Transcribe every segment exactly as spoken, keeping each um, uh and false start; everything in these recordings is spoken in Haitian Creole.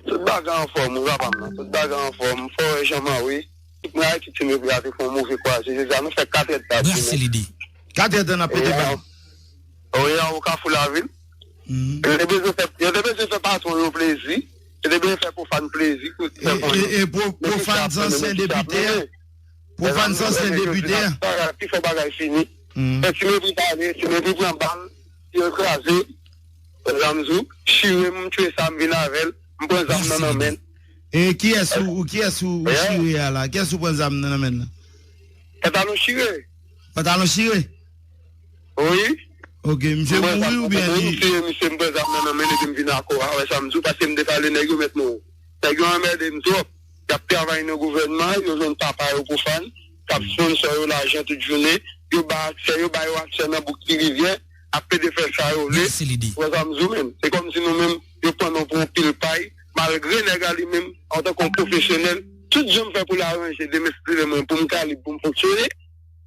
Tout bagay anfòm, wi, papa m nan. Tout bagay anfòm. Fò wè Jean Marie. Tout mwen Ayiti, ti mepri a te fè yon move kwaze. Jodi a, nou fè kat èdtan ap vini. Brase lide. Kat èdtan n ap pete bal. Wi, an o Kafou Lavil. Yo te bezwen fè, yo te bezwen fè patwon yo plezi. Yo te bezwen fè Pwofàn plezi. Pou fè konnen. E, e, e Pwofàn se ansyen depite a? Pwofàn se ansyen depite a? Pi fò bagay fini. Fè ti mepri pale, ti mepri pran bal, ti yo kraze. Zanmzou, chire m, m tchwe sa, m vin avè l, m pran zam nan nan men l. E kiyès ou, ou, kiyès ou, ou chire a la? Kiyès ou pran zam nan nan men l la? Pantalon chire. Pantalon chire? Wi. Ok, misye mouri oubyen li? Misye, misye m pran zam nan nan men l epi m vin akò a, wè sa m di w, paske m te pale nèg yo mèt mwen. Nèg yo anmède m twòp. Y ap travay nan gouvènman, yo jwenn papa yo Pwofàn, k ap sponsò yo lajan tout jounen, yo ba aksè, yo ba yo aksè nan bouk Ti Rivyè, ap pede fè sa yo vle. Ou wè sa m di w menm? Se kòmsi nou menm, yo pran nou pou yon pil pay, malgre nèg la li menm, antanke yon pwofesyonèl, tout jan m fè pou l aranje demen stil mwen, pou m ka lib, pou m fonksyone,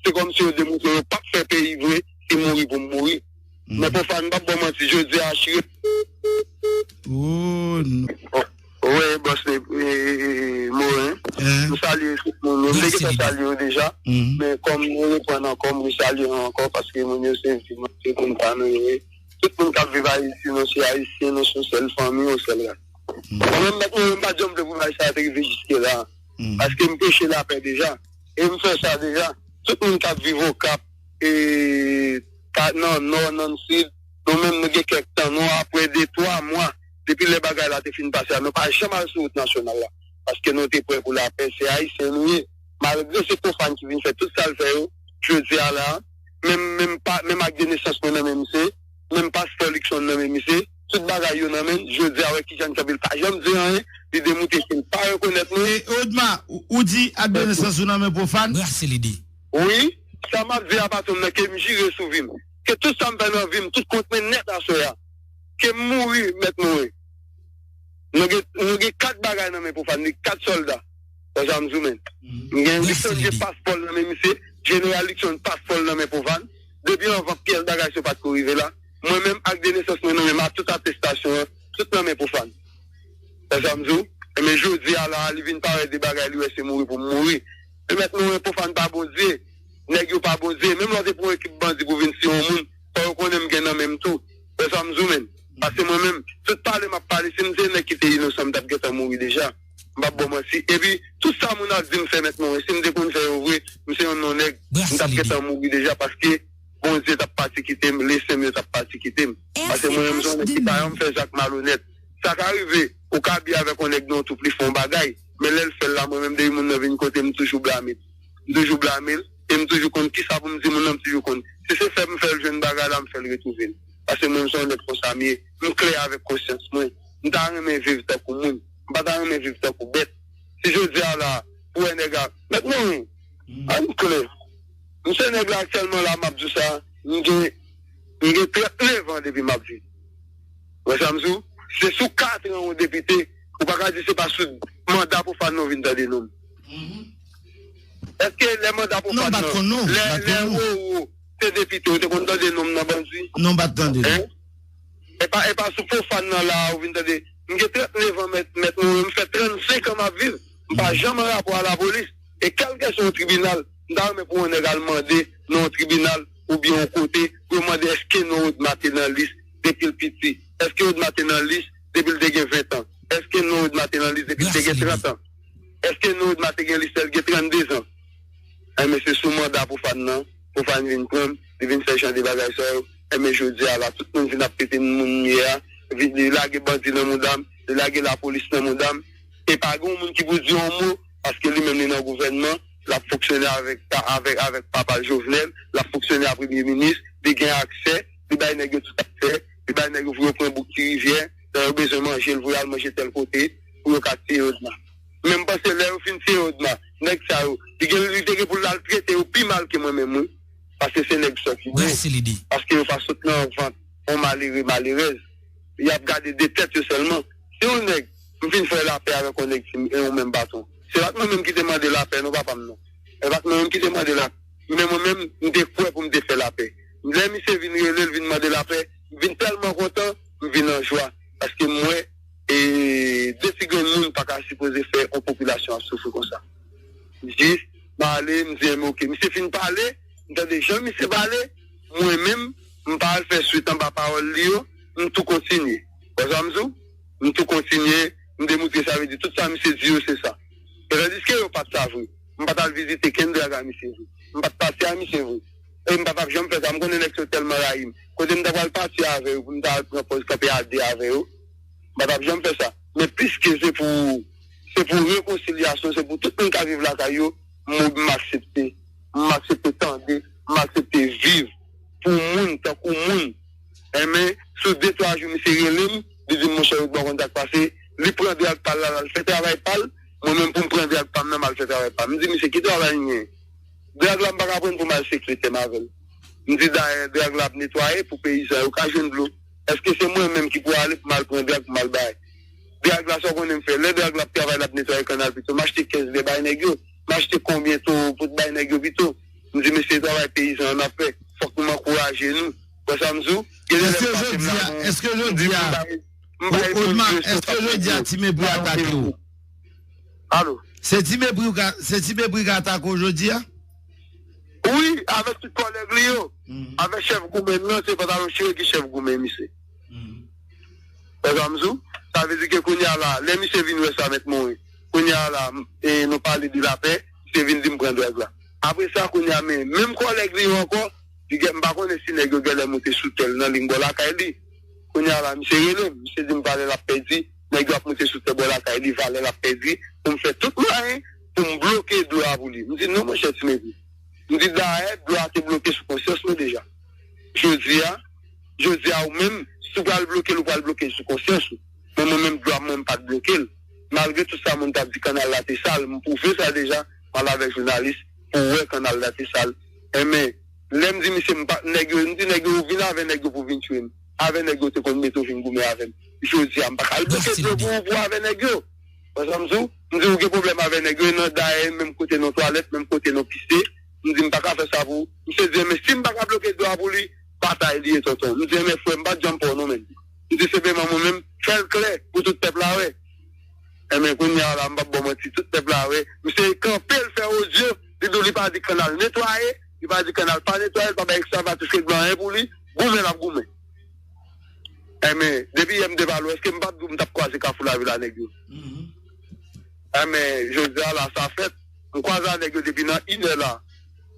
se kòmsi yo demontre yo p ap fè peyi vre, se mouri pou m mouri. Men Pwofàn, m p ap ba w manti, jodi a chire. Oh, non. Wi, bòs li, e, e, e, Moren. M salye tout moun. M te gentan salye yo deja. Men kòm nou reprann ankò, m resalye yo ankò paske moun yo se vi nou, se moun pa nou yo ye. Tout moun k ap viv Ayiti, nou se Ayisyen, nou se yon sèl fanmi, yon sèl ras. Mwen menm, mèt mwen, m pa t janm vle pou bagay sa a te rive jiske la. Paske m preche lapè deja. E m fè sa deja. Tout moun k ap viv Okap, e, ka, nan Nò, nan Sid, nou menm nou gen kèk tan, nou apre de, twa mwa, depi lè bagay la te fin pase a, nou pa janm al sou wout nasyonal la. Paske nou te prè pou lapè, se Ayisyen nou ye. Malgre se Pwofàn ki vin fè tout sa l fè yo, jodi a la, menm, menm pa, menm ak de nesans mwen nan men misye, menm paspò Luckson nan men misye, tout bagay yo nan men l, jodi a wè kijan n kanpe l pa janm di anyen, li demoute si l pa rekonèt nou. E Odma, ou, ou di ak de nesans ou nan men Pwofàn? Brase lide. Wi, sa m ap di a patwon m nan, ke m jire sou vi m. Ke tout sa m fè nan vi m, tout kont mwen nèt aswè a. Ke m mouri, mèt mouri. Nou gen, nou gen kat bagay nan men Pwofàn, li kat sòlda. Wè sa m di w menm. M gen Luckson, gen paspò l nan men misye, Jeneral Luckson, paspò l nan men Pwofàn. Depi anvan pyès bagay sa yo pa t ko rive la. Mwen menm ak de nesans mwen nan men m a tout atestasyon an, tout nan men Pwofàn. Wè sa m di w? Enben jodi a la, li vin parèt de bagay, li wè se mouri pou m mouri. E mèt mwen, Pwofàn pa Bondye. Nèg yo pa Bondye. Menm lè w te pran yon ekip bandi pou vin tiye yon moun, fò yo konnen m gen nan men m tou. Wè sa m di w menm? Paske mwen menm, tout pale m ap pale, si m te nèg ki te inosan, m t ap gentan mouri deja. M p ap ba w manti. Epi, tout sa moun ap di m fè mèt mwen, si m te konn fè yo vre, m se yon non nèg, m t ap gentan mouri deja paske Bondye t ap pati kite m, lese m yo t ap pati kite m. Paske mwen menm, m se yon nèg ki pa janm fè zak malonèt. Sa ka rive, ou ka byen avèk yon nèg nan yon twoup, li fè yon bagay. Men lè l fè l la, mwen menm, depi moun nan vin kote m, m toujou blame l. M toujou blame l, e m toujou konn kisa pou m di moun nan, m toujou konn. Si se fè m fè l jwenn bagay la, m fè l retwouve l. Paske mwen, m se yon nèg konsa m ye. M klè avèk konsyans mwen. M ta renmen viv tankou moun. M pa ta renmen viv tankou bèt. Si jodi a la, ou wè nèg la, mèt Moren, ann klè. M se nèg la aktyèlman la, m ap di w sa, m gen, m gen tranntenev an depi m ap viv. Wè sa m di w? Se sou katran yon depite, ou pa ka di se pa sou manda Pwofàn nan w vin tande non m. Èske lè manda Pwofàn nan, lè, lè Roro te depite, ou te konn tande non m nan bandi? Non, m pa t tande. E pa, e pa sou Pwofàn nan la ou vin tande. M gen tranntenev an, mèt, mèt Moren, m fè trannsenk an m ap viv. M pa janm an rapò a lapolis. E kèlkeswa yon tribinal, m ta renmen pou yon nèg al mande nan yon tribinal oubyen yon kote, pou yo mande èske non Odma te nan lis depi l piti. Èske Odma te nan lis depi l te gen ven tan? Èske non Odma te nan lis depi l te gen trant an? Èske non Odma te gen lis lè l gen trannde zan? Enben, se sou manda Pwofàn nan, Pwofàn vin pran m, li vin fè jan de bagay sa yo. Enben, jodi a la, tout moun vin ap pete moun m ye a, vin, li lage bandi nan mouda m, li lage lapolis nan mouda m. E pa gen yon moun ki pou di yon mo, paske li menm li nan gouvènman, l ap fonksyone avèk, avèk, avèk papa l Jovenel, l ap fonksyone ak premye minis, li gen aksè, li bay nèg yo tout aksè, li bay nèg yo pou yo pran bouk Ti Rivyè, lè yo bezwen manje, l voye al manje tèl kote, pou yo ka tiye Odma. Men m panse lè yo fin tiye Odma, nèg sa yo, li gen, li te gen pou l al trete yo pi mal ke mwen menm, wi. Paske se nèg sòt yo ye. Paske yo pa sot nan vant yon malere, malerèz. Y ap gade de tèt yo sèlman. Si yon nèg, m fin fè lapè avèk yon nèg, si m, e yon menm baton. Se pa t mwen menm ki te mande lapè, non, papa m, non. E pa t mwen menm ki te mande lapè. Men mwen menm, m te kwè pou m te fè lapè. Lè misye vin rele l, vin mande lapè, m vin tèlman kontan, m vin an jwa. Paske m wè, e, de di, enben, oke, misye fin pale, m tande jan misye pale, mwen menm, m pa al fè swit anba pawòl li yo, m tou kontinye. Wè sa m di w? M tou kontinye, m demoutre, sa vle di tout sa misye di yo se sa. Men tandiske yo pa t sa vre. M pa t al vizite kenn drag a misye vre. M pa t pase a misye vre. E m pa t ap janm fè sa. M konnen nèg sa yo tèlman rayi m. Kote m ta pral pati avè yo pou m ta al pran pòz kanpe a de avè yo, m pa t ap janm fè sa. Men piske se pou, se pou rekonsilyasyon, se pou tout moun ka viv lakay yo, m, m aksepte. M aksepte tande, m aksepte viv pou moun, tankou moun. Enben, sou de, twa jou, misye rele m, li di m, monchè, ou pa konn sa k pase. Li pran drag pa l la, l al fè travay pa l. Mwen menm, pou m pran drag pa m nan, m al fè travay pa m. M di, misye, ki travay m gen? Drag la, m pa ka pran pou m al sekretè m avè l. M di, dayè, drag la ap netwaye pou peyizan yo ka jwenn dlo. Èske se mwen menm ki pou ale pou m al pran drag pou m al bay? Drag la, sa w konnen m fè? Lè drag la ap travay, l ap netwaye kannal pito, m achte kèz lè bay nèg yo. M achte konbyen towo pou t bay nèg yo pito. M di, mesye, travay peyizan an n ap fè. Fòk nou ankouraje nou. Wè sa m di w? Gen de lè m pase m la, bon, m di, m bay, m bay moun responsab nèg yo. Èske jodi a, èske jodi a, èske jodi a Ti Mepri atake w? Alo. Se Ti Mepri w ka, se Ti Mepri ka atake w jodi a? Wi, avèk tout kòlèg li yo. Avèk chèf goumen nan, se pantalon chire ki chèf goumen misye. Wè sa m di w? Sa vle di ke kounye a la, lè misye vin wè sa, mèt Morin, kounye a la, m, e, nou pale de lapè, misye vin di m pran drag la. Apre sa, kounye a, men, menm kòlèg li yo ankò, li gen, m pa konnen si nèg yo genlè moute sou tè l nan liy bò lakay li. Kounye a la, misye rele m, misye di m talè l ap pèdi, nèg yo ap moute sou tè bò lakay li, valè l ap pèdi, pou m fè tout mwayen pou m bloke dlo a pou li. M di, non, monchè Ti Mepri. M di, dayè, dlo a te bloke sou konsyans nou deja. Jodi a, jodi a, ou menm, si w pral bloke l, ou pral bloke l sou konsyans ou. Men mwen menm, dlo a mwen, m pa t bloke l. Malgre tout sa moun t ap di kannal la te sal, m pwouve sa deja, m al avèk jounalis pou wè kannal la te sal. Enben, lè m di misye, m pa, nèg yo, m di nèg yo, ou vin avè nèg yo pou vin tchwe m. Avè nèg yo te konn mete w vin goumen avè m. Jodi a, m pa ka al bloke dlo pou, pou avè nèg yo. Wè sa m di w? M di, ou gen pwoblèm avè nèg yo, e nan dayè, menm kote nan twalèt, menm kote nan pise. M di, m pa ka fè sa pou ou. Misye di, men si m pa ka bloke dlo a pou li, batay li ye, tonton. M di, men frè, m pa t janm pè w non, menm. M di, senpleman, mwen menm, fè l klè pou tout pèp la wè. Enben, kounye a la, m p ap ba w manti, tout pèp la wè. Misye kanpe, l fè odyo, li di w li pa di kannal netwaye, li pa di kannal pa netwaye, li pa bay ekskavatis règleman anyen pou li, goumen l ap goumen. Enben, depi yè m te pale w, èske m pa t di w m t ap kwaze Kafou Lavil a nèg yo? Enben, jodi a la, sa fèt. M kwaze a nèg yo depi nan inè la.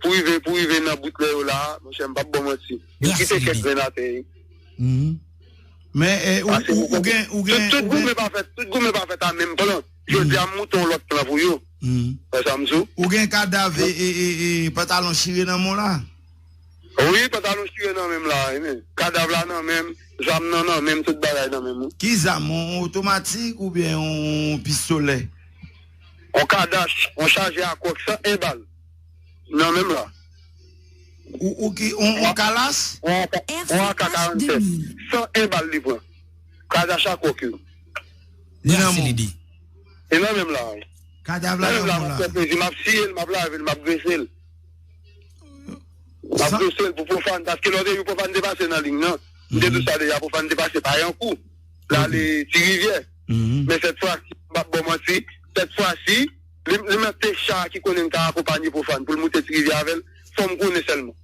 Pou rive, pou rive nan bout lè yo la, monchè, m p ap ba w manti. M kite kèk grenn atè, wi. Men, eh, ou, ou, ou gen, ou gen, tout, tout goumen pa fèt, tout goumen pa fèt a menm plan. Jodi a, m moute yon lòt plan pou yo. Wè sa m di w? Ou gen kadav, e, e, e, e, pantalon chire nan men w la? Wi, pantalon chire nan men m la, wi, men kadav la nan men m, zam nan nan men m, tout bagay nan men m, wi. Ki zam? Yon otomatik oubyen yon pistolè? Yon kadach, yon chaje a kwòk san en bal nan men m la. Ou, ou ki, yon, yon kalas? Yon, yon A K karannsenk. San en bal li pran. Kadach a kwòk yo. Li nan men w. Li nan men m la, wi. Kadav la nan men w la. M ap fè plezi, m ap siye l, m ap lave l, m ap grese l. M ap grese l pou Pwofàn, paske lòt jou Pwofàn te pase nan liy nan. M te di w sa deja, Pwofàn te pase Payankou. L ale Ti Rivyè. Men sèt fwa si, m p ap ba w manti, sèt fwa si, li, li mèt te cha ki konnen m ka akonpanye Pwofàn pou l moute Ti Rivyè avè l, fò m konnen sèlman.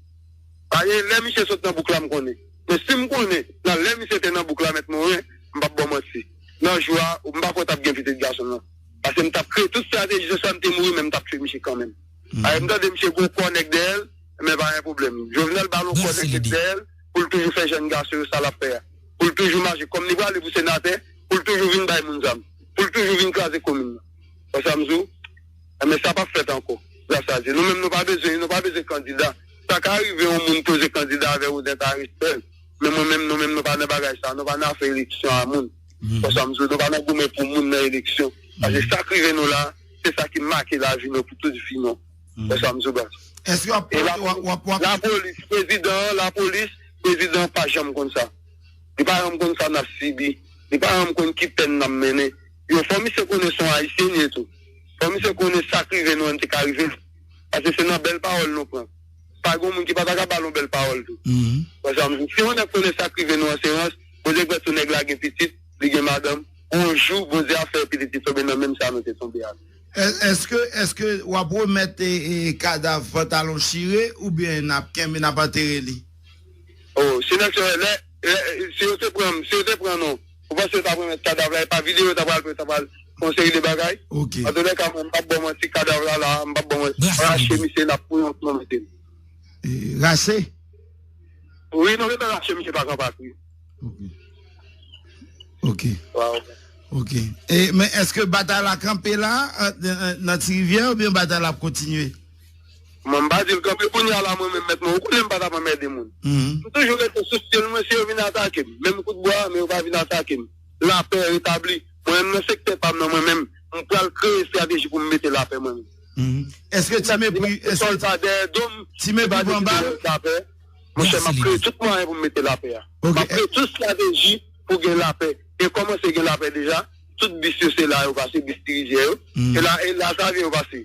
Paske lè misye sot nan bouk la, m konnen. Men si m konnen, nan lè misye te nan bouk la, mèt Moren, m p ap ba w manti. Nan jou a, m pa kwè t ap gen pitit gason m nan. Paske m t ap kreye tout estrateji, se swa m te mouri, men m t ap tchwe misye kanmenm. Paske m tande misye gon kò nèg dèyè l, men pa gen pwoblèm. Jovenel ba l yon kò nèg dèyè l, pou l toujou fè jèn gason yo sa l ap fè a. Pou l toujou mache kòm li prale pou senatè, pou l toujou vin bay moun zam, pou l toujou vin kraze komin nan. Wè sa m di w? Enben, sa p ap fèt ankò. Gras a Dye. Nou menm, nou pa bezwen, nou pa bezwen kandida. Sa ka rive yon moun poze kandida avè Roden ka respè l. Men mwen menm, nou menm, nou pa nan bagay sa. Nou pa nan afè eleksyon a moun. Wè sa m di w? Nou pa nan goumen pou moun nan eleksyon. Paske sa k rive nou la, se sa ki make lavi nou pou tout vi nou. Wè sa m di w, baz. Èske w ap, w ap, w ap, w ap... Lapolis, prezidan, lapolis, prezidan pa janm konn sa. Li pa janm konn sa n ap sibi. Li pa janm konn ki pèn n ap mennen. Yo, fò misye konnen se yon Ayisyen li ye tou. Fò misye konnen sa k rive nou an te ka rive l. Paske se nan bèl pawòl nou pran. Pa gen moun ki pa ta ka ba l yon bèl pawòl tou. Wè sa m di w? Si yon nèg konnen sa k rive nou an se rans, Bondye kwè tou nèg la gen pitit, li gen madanm, yon jou Bondye ap fè pitit li tonbe nan menm sa nou te tonbe a. Èske, èske w ap remèt e, e, kadav Pantalon Chire oubyen n ap kenbe, n ap antere li? Oh, si nèg sa, lè, lè, si yo te pran, si yo te pran nou, ou panse yo t ap remèt kadav la, e pa videyo yo t ap pral pran, yo t ap pral fè yon seri de bagay? Ok. Antoulèka, mwen, m p ap ba w manti, kadav la, la, m p ap ba w manti. Rache misye, n ap pou yon non misye. E, rache? Wi, non, yo t rache misye pa kanpak, wi. Ok. Ok. Waw. Ok. E, men èske batay la kanpe la, an, an, nan Ti Rivyè, oubyen batay la ap kontinye? Mwen, m pa di l kanpe kounye a la, mwen menm, mèt mwen, ou konnen m pa t ap anmède moun. M toujou rete sou stil mwen, si yo vin atake m, menm kout bwa, men yo pa vin atake m. Lapè retabli. Mwen menm, nan sektè pa m nan, mwen menm, m pral kreye estrateji pou m mete lapè mwen menm. Èske Ti Mepri, èske Ti Mepri pran bal? Lapè. Monchè, m ap kreye tout mwayen pou m mete lapè a. M ap kreye tout estrateji pou gen lapè. E kòmanse gen lapè deja. Tout bis yo se la yo pase, bis Ti Rivyè yo. E la, e la Savyen yo pase.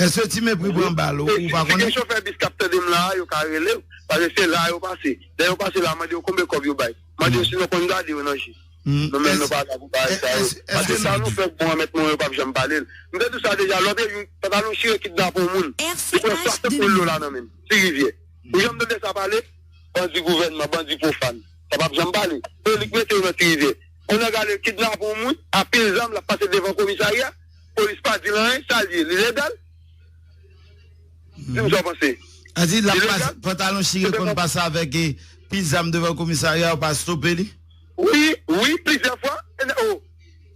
Èske Ti Mepri pran bal, ou, ou pa konnen? Si gen chofè bis k ap tande m la, yo ka rele m. Paske se la yo pase. Lè yo pase la, mande yo konbyen kòb yo bay. Mande yo si nou konn gade yo nan je. Nou menm nou pa la pou bagay sa yo. Paske sa nou fè bon an, mèt mwen, yo p ap janm pale l. M te di w sa deja, lòt jou, Pantalon Chire kidnape yon moun. Li pran swasant mil dola nan men l. Ti Rivyè. Ou janm tande sa pale? Bandi gouvènman, bandi pwofàn. Sa p ap janm pale. Se li k mete yo nan Ti Rivyè. Yon nèg ale kidnape yon moun, a pil zam, l ap pase devan komisarya. Polis pa di l anyen, sa l ye? Li legal? Di m sa w panse. A di, l ap pase, Pantalon Chire konn pase avèk, e, pil zam devan komisarya, yo pa stope li? Wi, wi, plizyè fwa. E nè-, oh,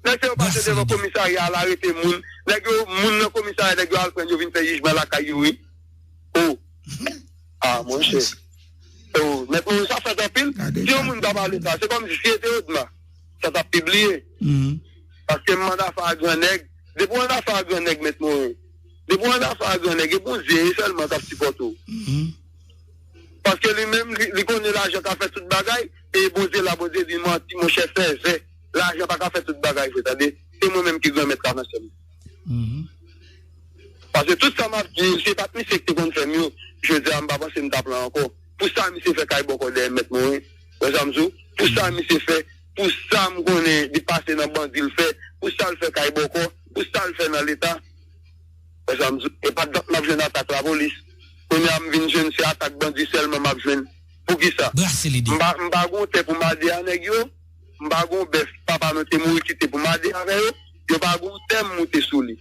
nèg sa yo pase devan komisarya, al arete moun. Nèg yo, moun nan komisarya, nèg yo al pran yo vin fè jijman lakay yo, wi. Oh. Ah, monchè. Oh, mèt mwen, sa fèt anpil. Si yon moun ta pale sa, se kòmsi si se te Odma, sa t ap pibliye. Paske m ann afè a gran nèg. Depi w ann afè a gran nèg, mèt mwen, depi w ann afè a gran nèg, e Bondye sèlman k ap sipòte w. Paske li menm, li, li konnen lajan ka fè tout bagay, e Bondye la, Bondye di manti, monchè, fèzè. Lajan pa ka fè tout bagay vre, tande. Se mwen menm ki granmèt la nan syèl. Paske tout sa m ap di, si se pa t misye ki te konn fè m yo, jodi a m pa panse m t ap la ankò. Pou sa misye fè kay bòkò dèyè m, mèt mwen, wi. Wè sa m di w? Pou sa misye fè, pou sa m konnen li pase nan bandi l fè, pou sa l fè kay bòkò, pou sa l fè nan leta. Wè sa m di w? E pa dat m ap jwenn atak lapolis. Kounye a m vin jwenn se atak bandi sèlman m ap jwenn. Poukisa? M pa, m pa gen yon tè pou m ade a nèg yo. M pa gen yon bèf papa nou te mouri kite pou m ade avè yo. Yo pa gen yon tè m moute sou li.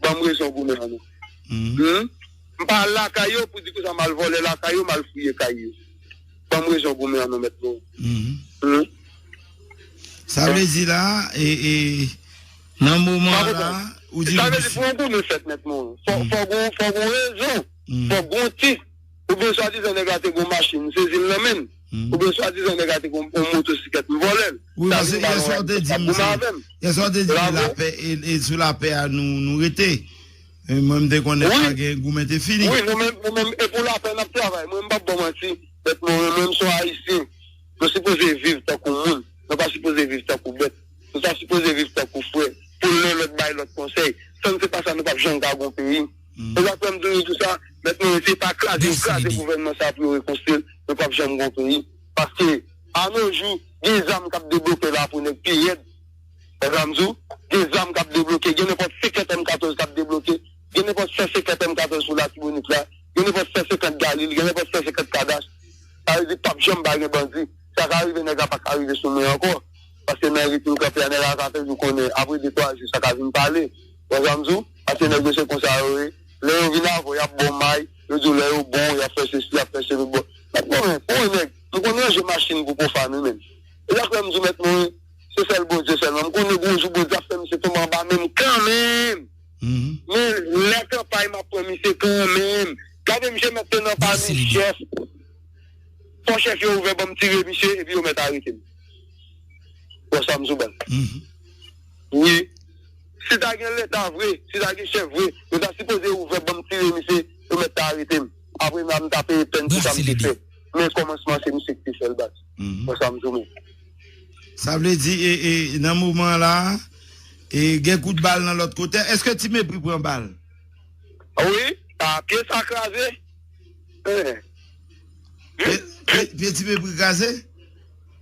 Ban m rezon goumen an non. M pa lakay yo pou di konsa m al vòlè lakay yo, m al fouye kay yo. Ban m rezon goumen an non, mèt mwen. Sa vle di la, e, e, nan moman an la, ou di sa vle di pou yon goumen fèt, mèt mwen. Fò, fò gon, fò gon rezon. Fò gon tit. Oubyen swadizan nèg la te gon machin, m sezi l nan men l. Oubyen swadizan nèg la te gon, gon motosiklèt, m vòlè l. Wi, paske yè swa w te di m se, yè swa w te di m lapè, e, e sou lapè a nou, nou rete. E mwen m te konnen pa gen goumen te fini. Wi, nou menm, nou menm, e pou lapè n ap travay. Mwen m p ap ba w manti, mèt mwen, mwen menm se yon Ayisyen. Nou sipoze viv tankou moun. Nou pa sipoze viv tankou bèt. Nou ta sipoze viv tankou frè. Pou lè lòt bay lòt konsèy. San se pa sa, nou p ap janm ka gon peyi. E sa fè m toujou di sa, mèt mwen, se pa kraze yo kraze gouvènman sa pou yo rekonstwi l, nou p ap janm gon peyi. Paske, anojou, gen zam k ap debloke la pou nèg pi rèd. Wè sa m di w? Gen zam k ap debloke, gen nenpòt senkant M katòz k ap debloke, gen nenpòt san senkant M katòz sou Latibonit la, gen nenpòt san senkant Galil, gen nenpòt san senkant Kadas. Sa vle di p ap janm pa gen bandi. Sa ka rive nèg la pa ka rive sou mwen ankò. Paske nan rit m kanpe a, nèg la ka fè jou konnen, apre de twa jou, sa ka vin pale. Wè sa m di w? Paske nèg yo se konsa yo ye. Lè yo vin avè w, y ap ba w may, yo di w lè yo bon, y ap fè sesi, y ap fè sesi, bon. Mèt mwen, pou yon nèg, m konn ranje machin pou pwofàn wi menm. E sa k fè m di w mèt mwen, se sèl Bondye sèlman. M konnen gon jou Bondye ap fè misye tonbe anba men m kanmenm. Men lè kanpay m ap pran misye kanmenm. Gade misye mèt te nan pami chèf. Fò chèf yo ouvè ban m tire misye, epi yo mèt arete m. Wè sa m di w baz. Wi. Si ta gen leta vre, si ta gen chèf vre, yo ta sipoze ouvè ban m tire misye, yo mèt ta arete m. Apre m ta peye pèn pou sa m te fè. Men kòmansman se misye ki te fè l baz. Wè sa m di w menm. Sa vle di, e, e, nan moman la, e, gen kout bal nan lòt kote. Èske Ti Mepri pran bal? Wi, a pye sa kraze. Pye, pye, pye Ti Mepri kraze?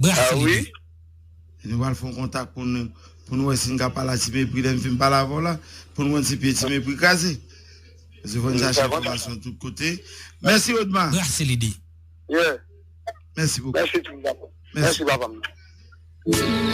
Brase li. Nou pral fè yon kontak pou nou. Pou nou wè si n ka pale a Ti Mepri lè m fin pale avè w la. Pou nou wè si pye Ti Mepri kraze. Paske fò n chache enfòmasyon tout kote. Mèsi, Odma. Brase lide. Mèsi bokou. Mèsi tout. Mèsi. Mèsi, papa m.